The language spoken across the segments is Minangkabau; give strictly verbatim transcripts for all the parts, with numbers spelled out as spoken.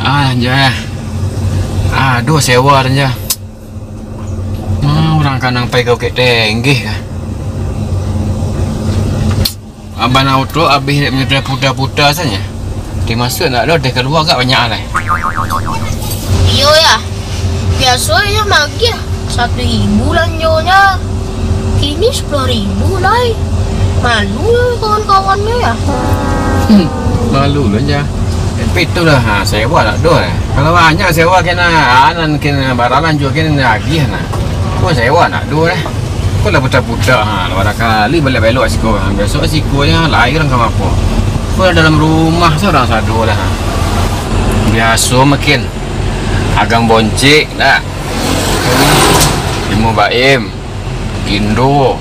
Ah, jan. Aduh, sewa jan. Hmm, urang kanang pai ka Bukik Tenggih ka. Abang Auto abih dek puta-puta sajo. Dimasuak ndak ado, deh kalua agak banyak lai. Iyo, ya. Biaso iyo magiah satu ribu lanjonyo. Kini sapuluah ribu lai. Malu lah kawan-kawannyo, ya. Hmm, malu lah, ya. Tapi itulah, ha, sewa lah tu, eh. Kalau banyak sewa kena, anan kena baralan juo kena agiah nah. Kok sewa nak tu, eh. Kok lah puta-puta, ha, lah barang kali belok-belok siko, ha. Besok siko nya lain urang ka mapo. Kok lah dalam rumah seorang sado lah, ha. Biaso mungkin. Agang Boncik, nak. Limo Baim. Gindo,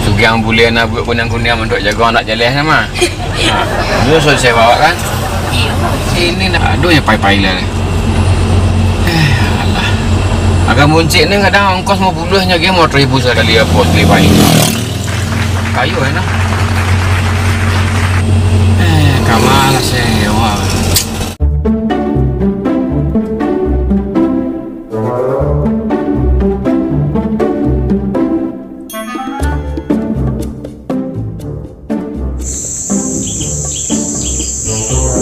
sugiang buliah nabuak kuniang-kuniang untuak jago anak jaleh nama. Ha, tu selesai bawa kan? Ini nak aduh yang pai-pai lah. Eh, alah. Agang Boncik ni kadang ongkos lima puluh nyo game motor ibu sakali apo sekali pai. Kayu eh nah. Eh, kamar sewa.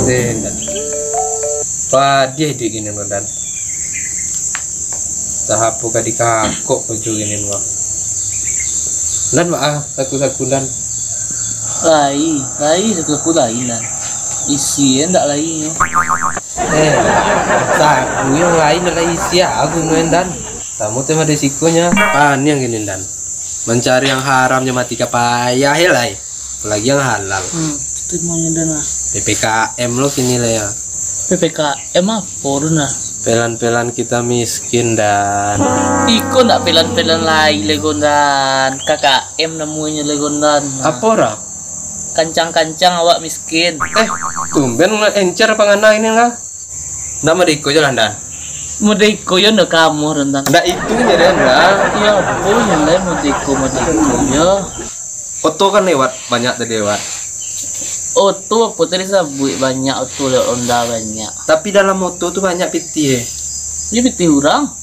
Den, padiah iduik kini mah, Dan. Antah apo ka dikakok baju kini mah. Dan, baa saku-saku, Dan? Lai, lai saku-saku lai, Dan. Isi ndak lai nyo. Eh, saku yang lain adalah isi aku, Nuendan. Samo tema risikonya. Paniang gini, Dan. Mencari yang haram je mati ka payah, eh, lai. Apalagi yang halal. Hmm, itu maunya, Dan, lah. P P K M lo kini lah ya. P P K M apa tu, nah? Pelan-pelan kita miskin, Dan. Iko ndak pelan-pelan lai, Legon, Dan. K K M namanya, Legon, Dan. Apa, Ra? Kancang-kancang awak miskin. Eh, tumben encer pangana ini lah. Ndak mode iko jo lah, Dan. Mode iko yo ndak kamu, Dan. Ndak itu je, Dan, lah. Yo, apo yo, lai mode iko, mode iko yo. Oto kan lewat, banyak tadi lewat. Oto apo tadi sabuik, banyak oto lewat, onda banyak. Tapi dalam oto tu banyak pitih, eh. Ni pitih urang.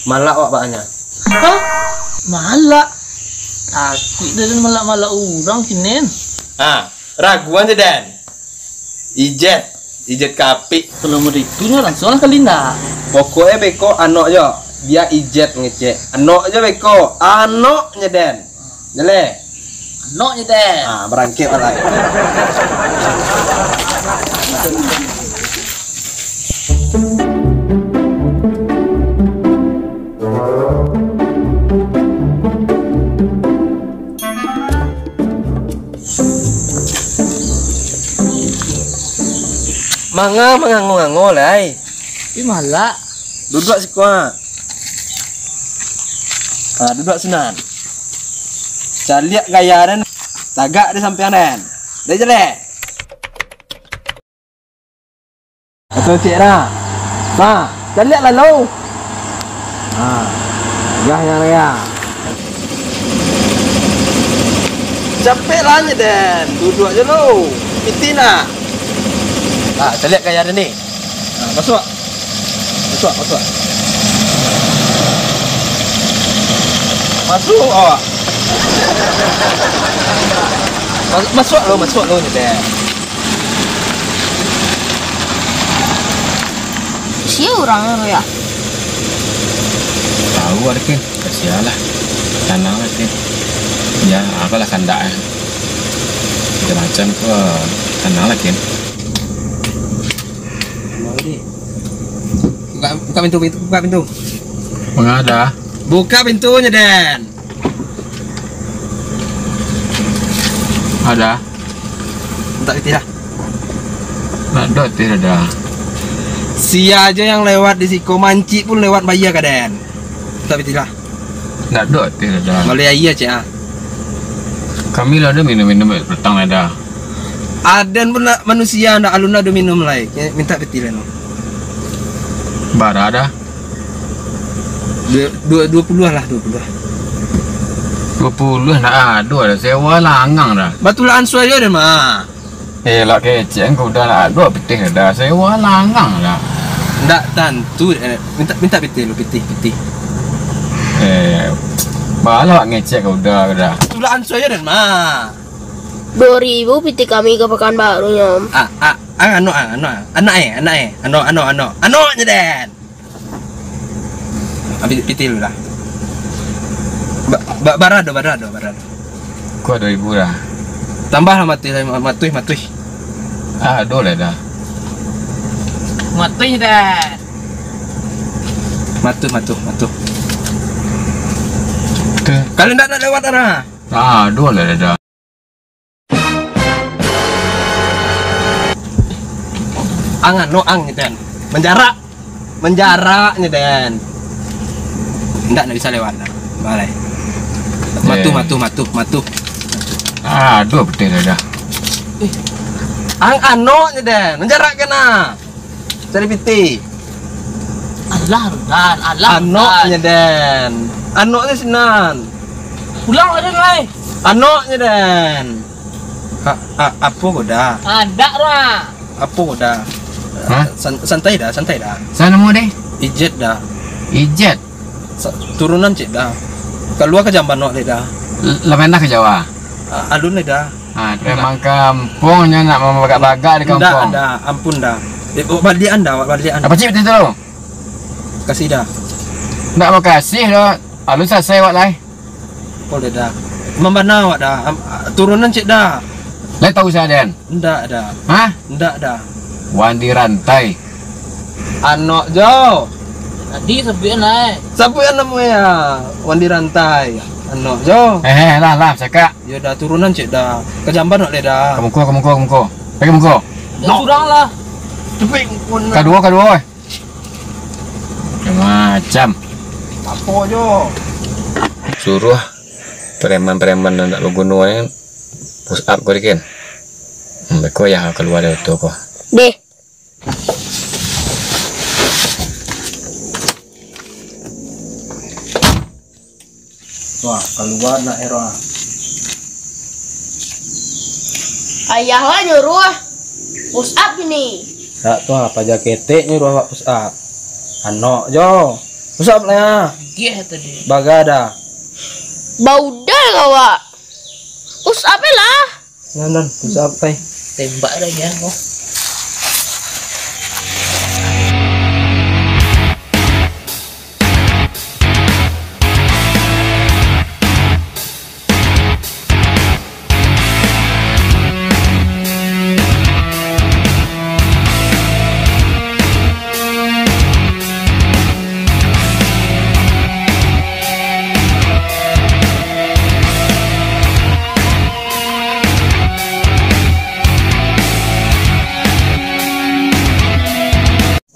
Malak awak banyak. Hah? Malak? Takuik dah, Dan, malak-malak urang kini. Ah, raguan je, Dan. Ijet, ijet kapik. Kalau mode itu nyo langsung lah kali ndak? Pokoknyo beko anok jo. Bia ijet ngecek. Anok jo beko. Anok nyo, Den. Jelek. Anok nyo, Den. Ah, barangkek lah. Manga mangango-ngango lai. Ih, malak. Duduak siko, ha. Ha, duduak sinan. Caliak gaya den. Tagak di sampiang den. Dari jaleh. Atau cek dah. Nah, caliak lalu. Nah, gah yang raya. Capek lah nyo den. Duduak je lo. Piti nak. Nah, caliak gaya den ni. Nah, masuk. Masuk, masuk. Masuk awak. Mas-, masuk lo, masuk lo nyo den. Sia urang tu, ya? Tahu, Arkin. Kasihan lah. Tanang lah, Kin. Ya, apalah kandak, eh. Macam-macam tu, ah, tanang lah, Kin. Buka, buka pintu, pintu, buka pintu. Manga dah? Buka pintunyo, Den. Ada. Mintak pitih lah. Nak dot teh ada. Sia aja yang lewat di siko, mancik pun lewat bayar ka den. Mintak pitih lah. Nak dot teh ada. Bali aia cek ah. Kami lah ada minum-minum petang ada. Aden pun nak manusia, nak alun ado minum lai. Mintak pitih lah no. Bara dah. Dua, dua, dua puluh lah, dua puluh. Dua puluh nak ado dah, sewa langang dah. Batulaan suai dah mah. Eh, lah kecek, engkau dah nak ado pitih dah, sewa langang dah. Ndak tantu, eh, minta, minta pitih lu, pitih, pitih. Eh, malah awak ngecek ka Uda, Uda. Tulak ansua jo den mah. Duo ribu pitih kami ka Pakanbaru nyo. Ah, ah, ah, anu, ah, anu, ah. Anak eh, anak eh. Anu, anu, anu. Anu nyo den. Ah, pi-, pitih lu lah. Ba-, ba-, barado, barado, barado. Ko duo ribu lah. Tambah lah matuih, matuih, matuih. Ah, ado lah dah. Matuih dah. Matuih, matuih, matuih. Tuh. Kalau ndak, ndak lewat arah. Ah, ado lah dah. Ang anu ang nyo den. Manjarak. Manjarak nyo den. Ndak, ndak bisa lewat dah. Balai. Matuih, eh, matuih, matuih, matuih. Ah, aduh, betul dah. Eh. Ang anu nyo den. Manjarak kena. Cari pitih. Alah, Rudan. Alah, Rudan. Anu nyo den. Anu nyo sinan. Pulang aja, Nai. Anu nyo den. Ha, ha, apo ko dah? Adak lah. Apo ko dah? Hah? San-, santai dah, santai dah. Sia namo deh? Ijet dah. Ijet? Sa-, turunan cik dah. Kalua ka Jamban wak dek dah. L-, lah pindah ka Jawa? A-, alun dek dah. Ha, memang kampuang nyo nak mambagak-bagak di kampuang. Ndak dah, ampun dah. Eh, wak baliakan dah, wak baliakan. Apa cik tu? Kasih dah. Ndak makasih doh. Alun salasai wak lai. Apo dek dah? Mambana awak dah. Am-, turunan cik dah. Lai tahu sia den? Ndak dah. Hah? Ndak dah. Wandi Rantai. Anok jo. Tadi sabuikan lai. Sabuikan namo ya. Wandi Rantai. Anok jo. Eh, eh, lah, lah, cakak. Yo dah, turunan cik dah. Ka Jamban wak lai dah. Ka muko, ka muko, ka muko. Pai ka muko. Dah surang lah. Cepik pun. Kaduo, kaduo, eh. Macam. Apo jo? Suruah preman-preman nan ndak baguno ni push up ko dikin. Hmm, beko ya kalua dari oto ko. Deh. Wah, kalua nak era. Ayah lah nyuruh push up ini. Dak tu apa aja ketek nyuruh awak push up. Anok jo. Push up lah ya. Gih tadi. Bagada. Baudal awak. Push up lah. Nan, nan, push up, tai. Tembak dah ya, oh.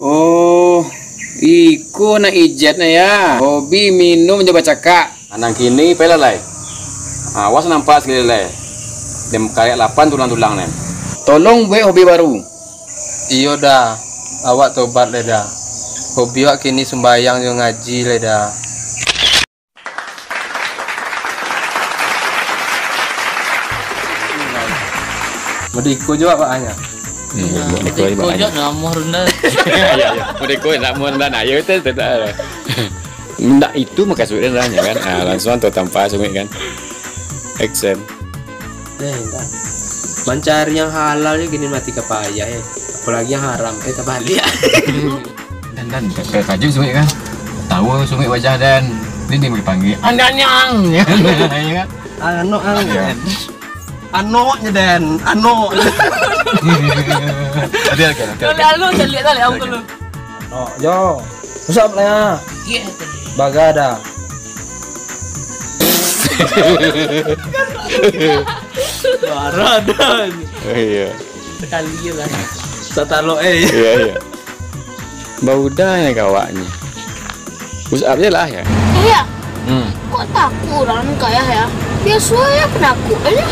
Oh, iko nak ijat na ya. Hobi minum jo bacakak. Anang kini pai lah lai. Awas nampak sakali lai. Dem karek lapan tulang-tulang ne. Tolong buek hobi baru. Iyo dah, awak tobat lai dah. Hobi awak kini sumbayang jo ngaji lai dah. Madiko jo awak nyo. Hmm, madiko jo awak nyo. Madiko jo namuah rendah. Iyo, iyo. Madiko namuah rendah. Nah, iyo, itu, itu dah. Ndak itu makasudnyo lah, kan. Ah, langsuang tu tanpa sungit, kan. Action. Eh, entah. Mancari yang halal ni kini mati ka payah, eh. Apalagi yang haram, eh, tabaliak. Dan, dan, ka-, ka-, kaju sungit, kan. Tahu sungit wajah dan ini dia dipanggil. Anyang, anyang. Ya, kan? Anu, anu. Iya. Anoknyo, Den. Anok. Ada lagi, ada lagi. Lalu, lalu, caliak tadi, apa lu? Anok, yo. Usap lah, ya. Iya, tadi. Bagada. Marah, Dan. Oh, iya. Sekali je lah. Satalok, eh. Iya, iya. Bauda ni kawaknyo. Push up je lah, ya. Iya. Hmm. Kok takut urang ka ayah, ya? Biaso, ya, penakut aja.